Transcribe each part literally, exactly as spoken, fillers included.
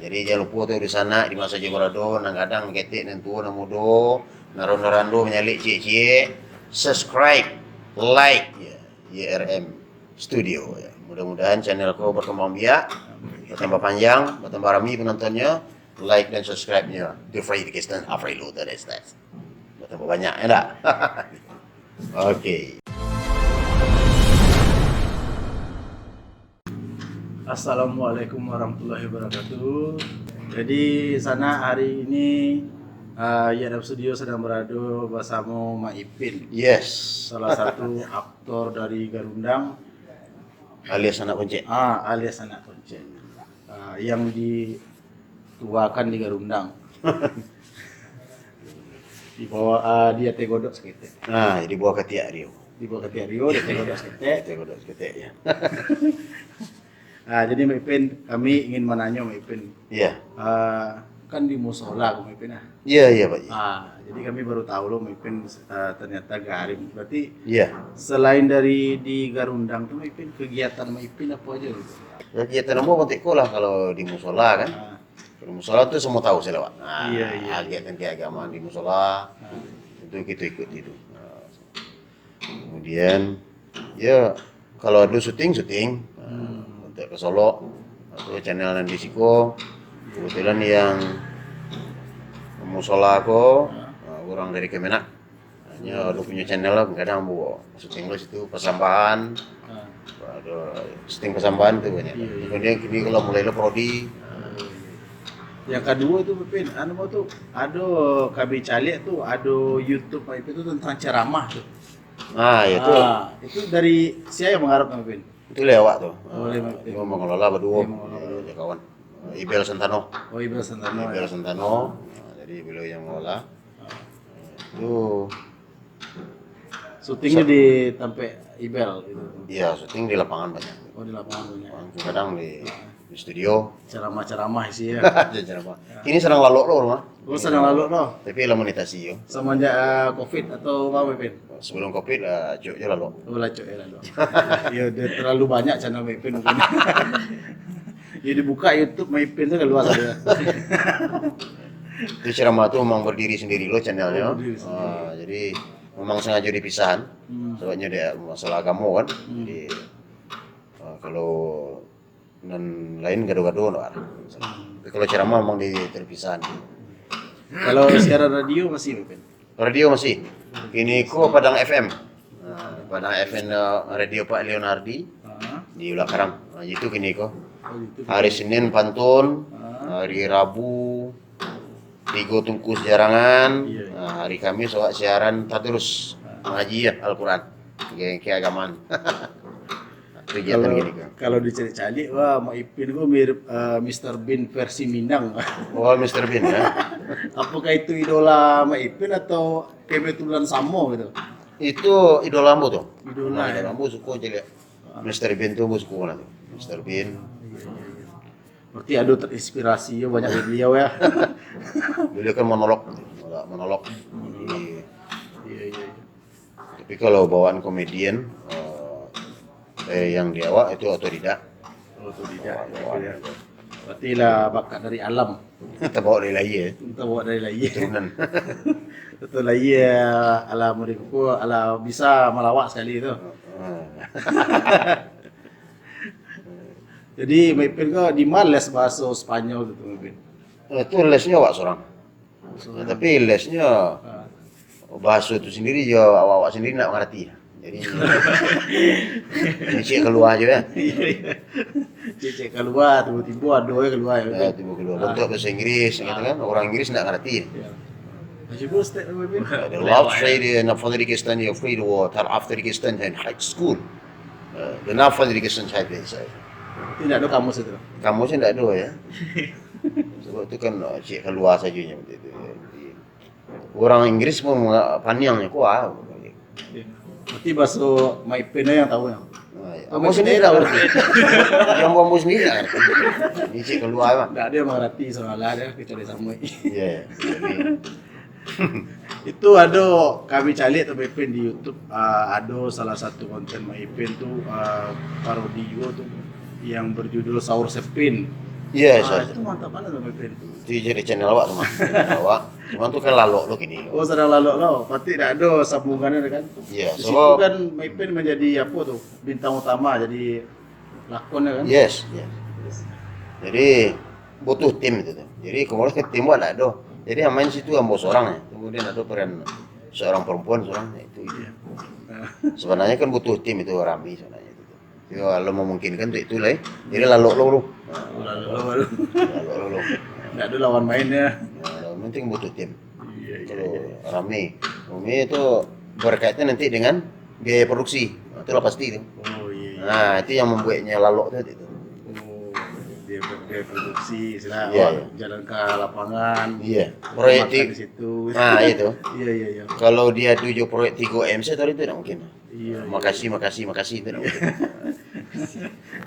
Jadi, jan lupo tu di sanak, di ma sajo barado, nan gadang, nan ketek, nan tuo, nan mudo, nan rando-rando, manyalek, ciek-ciek, subscribe, like, ya, Y R M Studio, ya. Mudah-mudahan channel ko berkembang biak, bertambah panjang, bertambah rami penontonnya, like dan subscribe-nya. Di Freddy Kristen, Afri Luther Estes. Bertambah banyak, ya ndak? Oke. Assalamualaikum warahmatullahi wabarakatuh. Jadi, sanak, hari ini, ah, Y R M Studio sedang berado bersama Mak Ipin. Yes. Salah satu aktor dari Garundang. Alias anak Koncek. Ah, alias anak Koncek. Ah, yang dituakan di Garundang. Di bawah, ah, di ateh godok saketek. Ah, di bawah katiak Rio. Di bawah katiak Rio, di ateh godok saketek. Ateh godok saketek, ya. Ah, jadi Mak Ipin, kami ingin mananyo Mak Ipin. Iya. Ah, kan di musola ko Mak Ipin, ah. Iya, iya, Pak. Iya. Ah, jadi kami baru tahu lo Mak Ipin, ah, ternyata garim. Berarti, iya, selain dari di Garundang tu, Mak Ipin, kegiatan Mak Ipin apa aja gitu? Ya, kegiatan ambo kontek ko lah kalau di musola kan. Ah. Kalau musola tu semua tahu saya lewat. Ah, iya, iya, kegiatan keagamaan di musola. Ah. Itu kita ikut itu. Ah. Kemudian, ya, kalau ada syuting, syuting. Hmm. Untuk ke Solok, atau channel nan di siko, kebetulan yang musola ko, ah, orang dari Kemenag. Hanya ada punya channel lah, kadang buat syuting lo situ, persembahan. Ah. Ada syuting persembahan tu banyak. Iya, iya. Kemudian kini kalau mulai lo prodi. Ah, iya. Yang kedua tu, Pin, anu tu, ado kami caliak tu, ado YouTube Mak Ipin tu tentang ceramah tu. Ah, ya tu. Ah, itu dari sia yang manggarap, Mak Ipin? Itu lewat tu. Oh, lewat. Dia mengelola berdua. Dia mengelola berdua. Ya, kawan. Ibel Santano. Oh, Ibel Santano, Ibel ya. Santano. Nah, jadi beliau yang mengelola. Itu syutingnya sa- di tampek Ibel gitu. Iya, syuting di lapangan banyak. Oh, di lapangan banyak. Kadang di, di studio. Ceramah-ceramah isi ya. Ada ceramah. Ini sedang lalok lo rumah. Oh, sedang lalok lo. Tapi lah monetasi yo. Semenjak, eh, covid atau apa, Pin? Sebelum covid lah, cuk je lalok. Oh, lah cuk je lalok. Ya, dia terlalu banyak channel Mak Ipin mungkin. Ya, dibuka YouTube Mak Ipin tu keluar saja. Itu ceramah tu memang berdiri sendiri lo channelnya. Oh, berdiri sendiri. Ah, jadi memang sengaja dipisahan. Hmm. Sebabnya dia masalah agama kan. Hmm. Jadi, ah, kalau nan lain gado-gado ndak ada. Hmm. Tapi kalau ceramah memang di terpisah. Kalau siaran radio masih, Mak Ipin? Radio masih. Kini ko Padang F M. Nah, Padang F M, eh, Radio Pak Leonardi, ah, di Ulakarang. Nah, itu kini ko. Oh, itu. Hari Senin pantun, ah, hari Rabu tigo tungkus jarangan, iya, iya, nah, hari Kamis awak siaran tadarus, ah, mangaji ya Al-Quran. Ke, keagamaan. Kegiatan kalau gini kan. Kalau dicari-cari, wah, Mak Ipin ko mirip, eh, Mister Bean versi Minang. Oh, Mister Bean, ya. Apakah itu idola Mak Ipin atau kebetulan samo gitu? Itu idola ambo tu. Idola, nah, ya. Idola ambo suko caliak. Ah. Mister Bean tu ambo suko lah tu. Mister Bean. Iya, iya, iya. Berarti ado terinspirasi yo banyak dari beliau ya. Beliau kan monolog, monolog. Monolog. Iya. Iya, iya, iya. Tapi kalau bawaan komedian, eh, eh, yang di awak itu otodidak. Otodidak, bawaan, ya, bawaan. Berarti lah bakat dari alam. Tabawa dari lahia, ya. Tabawa dari lahia. Turunan. Atau lahia alam mereka, alam bisa malawak sekali tu. Heeh. Jadi, Mak Ipin ko di ma les bahaso Spanyol tu, Mak Ipin? Eh, tu lesnyo awak surang. Surang. Ya, tapi lesnyo, ah, bahaso tu sendiri yo awak-awak sendiri ndak mangarati. Jadi, cek kalua ajo ya. Iya, iya. Cek-cek kalua, tibo-tibo ado ya kalua ya. Ya, tibo kalua. Ah. Bantuak bahaso Inggris, gitu kan. Orang Inggris ndak mangarati. Ya. Cubo step, Mak Ipin. The love say the Nafadri Kristen, you're free to war, Tal After Kristen and high school. Eh, the Nafadri Kristen high place. Indak ado kamus itu? Kamus indak ado, ya. Sebab tu kan, eh, cek kalua sajo nyo, gitu, ya. Jadi, urang Inggris pun menga-, paniang nyo, kuah. Berarti bahaso Mak Ipin yang tahu, ya? Ah, ya. Ambo sendiri tahu. Yang ambo sendiri lah. Ni cek kalua, Mak. Ndak ado yang mangarati, salah dia, kita dah sama. Iya, iya. Jadi, itu ado kami caliak tu, Mak Ipin, di YouTube, ah, ado salah satu konten Mak Ipin tu, ah, parodi juo tu, yang berjudul Sahur Sepin. Iya, Ah, saya. Itu mantap banget, Bang Ipin. Itu jadi channel awak tu, Mas. Awak. Cuman tu kan lalok tu kini. Oh, sedang lalok lah. Berarti tidak ada sambungannya kan? Iya, Di situ sebab kan Bang Ipin menjadi apa tu? Bintang utama, jadi lakonnya kan? Yes, yes. Jadi butuh tim itu tu. Jadi kemudian tim buat tak ada. Jadi yang main situ ambo seorang ya. Kemudian ada peran seorang perempuan seorang ya, itu. Iya. Sebenarnya kan butuh tim itu, rami sebenarnya itu. Yo, kalau memungkinkan tu itulah. Ya. Jadi lalok lo dulu. Lalu, lalu. Lalok lo dulu. Tidak ada lawan main ya. Nah, yang penting butuh tim. Iya, iya. Kalau rami, rami itu berkaitan nanti dengan biaya produksi. Nah, itulah pasti tu. Oh, iya, iya. Nah, itu yang membuatnya lalok tu itu. Oh, dia dia produksi, istilah Iya, awak iya. Jalan ke lapangan. Iya. Proyek Makan ti- di situ. Nah, itu. Iya, iya, iya. Kalau dia tujuh proyek tiga M saya tadi tu tidak mungkin. Iya. Makasih, makasih, makasih itu tidak mungkin.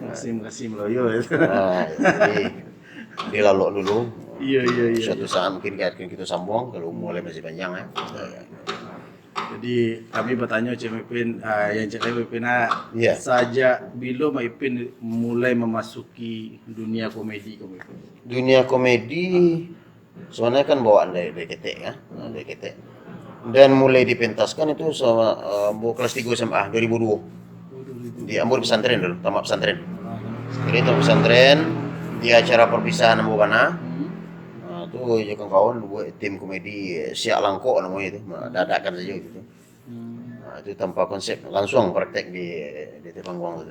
Makasih, makasih meloyo ya. Nah, jadi dilalok dulu. Iya, iya, iya. Suatu saat mungkin akan kita sambung kalau umur masih panjang ya. Jadi kami bertanya Cik Mipin, ah, yang Cik Mipin ah, Iya. Sajak bilo Mak Ipin mulai memasuki dunia komedi Mak Ipin? Dunia komedi sebenarnya kan bawaan dari, dari ketek ya, dari ketek. Dan mulai dipentaskan itu sama uh, ambo kelas tiga S M A dua ribu dua. Di ambo di pesantren dulu, tamat pesantren. Jadi tamat pesantren di acara perpisahan ambo bana. Nah, tu je kawan-kawan buat tim komedi Siak Langkok namanya itu. Nah, dadakan saja gitu. Nah, itu tanpa konsep, langsung praktek di di atas panggung tu.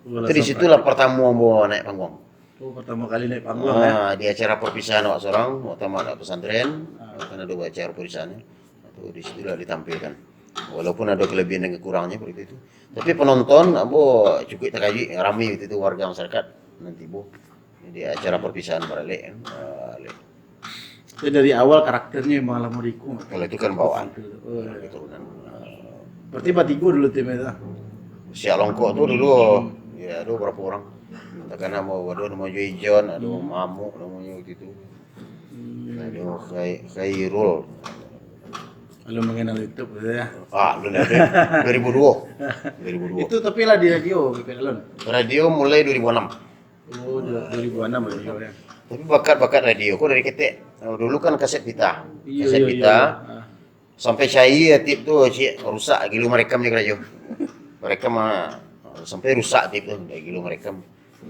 Oh, Itu di langsung situlah pertama ambo naik panggung. Oh, pertama kali naik panggung ya. Ah, di acara perpisahan awak seorang, waktu tamat dak pesantren, kan ada buat acara perpisahan. Itu di situlah ditampilkan. Walaupun ada kelebihan dan kekurangannya seperti itu. Tapi penonton ambo cukup terkejut, ramai waktu itu warga masyarakat nanti bu. Jadi acara perpisahan baralek kan. Ah, lek. Jadi dari awal karakternya memang lah Moriko. Kalau itu kan bawaan. Oh, Keturunan. Berarti bertiga dulu timnya tu. Siak Longkok tu dulu, ya, ada berapa orang? Katakanlah mau ada nama Joy John, ada Mamuk namanya waktu itu. Ada Khai- Khairul. Kalau mengenal YouTube gitu ya. Ah, belum ada. dua ribu dua. dua ribu dua. Itu tapi lah di radio, Bang Alon. Radio mulai dua ribu enam. Oh, dua- dua ribu enam radio ya. Tapi bakat-bakat radio ko dari ketek. Dulu kan kaset pita. Iya, Kaset iya, pita. Iya. Ah. Sampai cair tip tu, cik, rusak, gilo merekam je karajo. Merekam ah, sampai rusak tip tu, gilo merekam.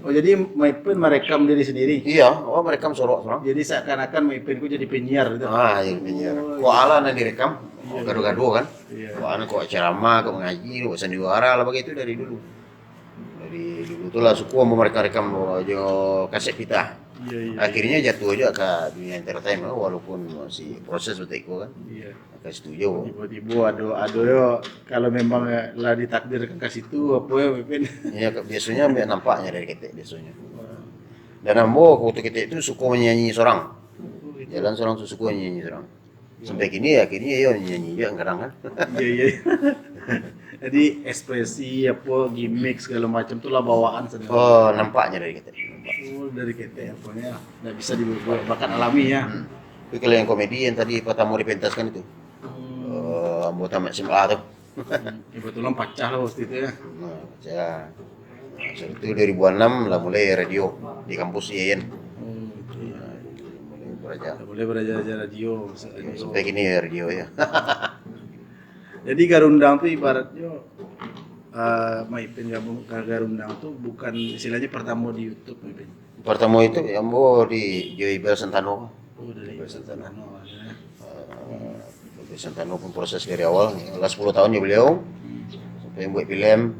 Oh, jadi Mak Ipin merekam diri sendiri. Iya, oh merekam sorok sorang. Jadi seakan-akan Mak Ipin ku jadi penyiar gitu. Ah, jadi penyiar. Oh, Kok ala nan direkam? Iya, Gaduh-gaduh kan? Iya. Kok anu kok ceramah, kok mengaji, kok sandiwara lah begitu dari dulu. Dari dulu tu lah suku mau mereka rekam jo kaset pita. Iya, iya. Akhirnya jatuh aja ke dunia entertainment walaupun masih proses betul kan. Iya. Akan setuju. Tiba-tiba ada ada yo kalau memang lah ditakdirkan ke situ apa ya Mak Ipin. Ya, biasanya ambil nampaknya dari ketek biasanya. Dan ambo waktu ketek itu suka menyanyi seorang. Jalan seorang tu suka menyanyi seorang. Sampai kini ya, kini ya nyanyi juga kadang kan. Iya, iya. Jadi ekspresi apa gimmick segala macam tu lah bawaan sebenarnya. Oh, nampaknya dari ketek. Nampak. Oh, dari ketek apanya. Nggak bisa dibuat bakat alami ya. Hmm. Tapi kalau yang komedi yang tadi pertama dipentaskan itu, eh, ambo tamat S M A tu. Hmm. Kebetulan pacah lah waktu itu ya. Nah, saya nah, itu dua ribu enam lah mulai radio di kampus I A I N. Oh, gitu ya. Mulai belajar. Boleh belajar radio, radio. Sampai kini ya radio ya. Jadi Garundang tu ibaratnya eh Mak Ipin gabung ke Garundang tu bukan istilahnya pertama di YouTube Mak Ipin. Pertama itu ya ambo di Joy Bel Santano. Oh, dari Santano ya. Eh, Joy Bel Santano pun proses dari awal. Lah sepuluh tahun ya beliau. Sampai buat filem.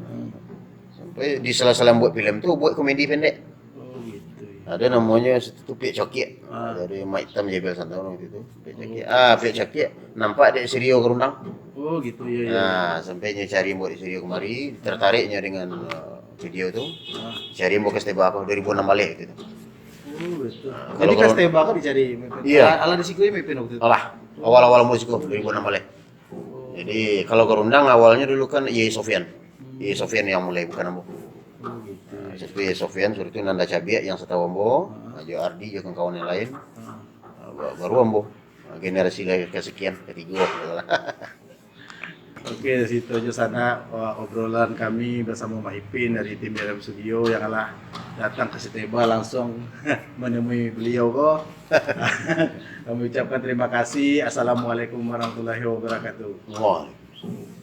Sampai di sela-sela buat filem tu buat komedi pendek. Oh, gitu ya. Ada namanya situ tu Piak Cokiak. Ah. Dari Mak Itam Joy Bel Santano waktu itu. Piak Cokiak. Ah, Piak Cokiak. Nampak dek Sirio Garundang. Oh, gitu ya, ya. Nah, sampai nyo cari buat di studio kemari, tertariknya dengan eh, video tu. Ah. Cari buat Kasteba ko dua ribu enam balik gitu. Oh, betul. Nah, Jadi kalau Kasteba kan dicari Mak Ipin. Iya. Ala, ala di situ Mak Ipin waktu itu. Alah, awal-awal musik ko dua ribu enam balik. Jadi kalau Garundang awalnya dulu kan Yai Sofian. Yai Sofian yang mulai bukan ambo. Oh, gitu. Nah, situ Yai Sofian, sudah itu Nanda Cabiak yang setahu ambo, Ajo Ardi, jo kawan-kawan yang lain. Ah. Nah, ba- baru ambo. Nah, generasi lagi kesekian, ketiga. Oke, situ aja sana uh, obrolan kami bersama Mak Ipin dari tim D R M Studio yang lah datang ka Siteba langsung manemui baliau ko. Kami ucapkan tarimo kasih. Assalamualaikum warahmatullahi wabarakatuh. Waalaikumsalam.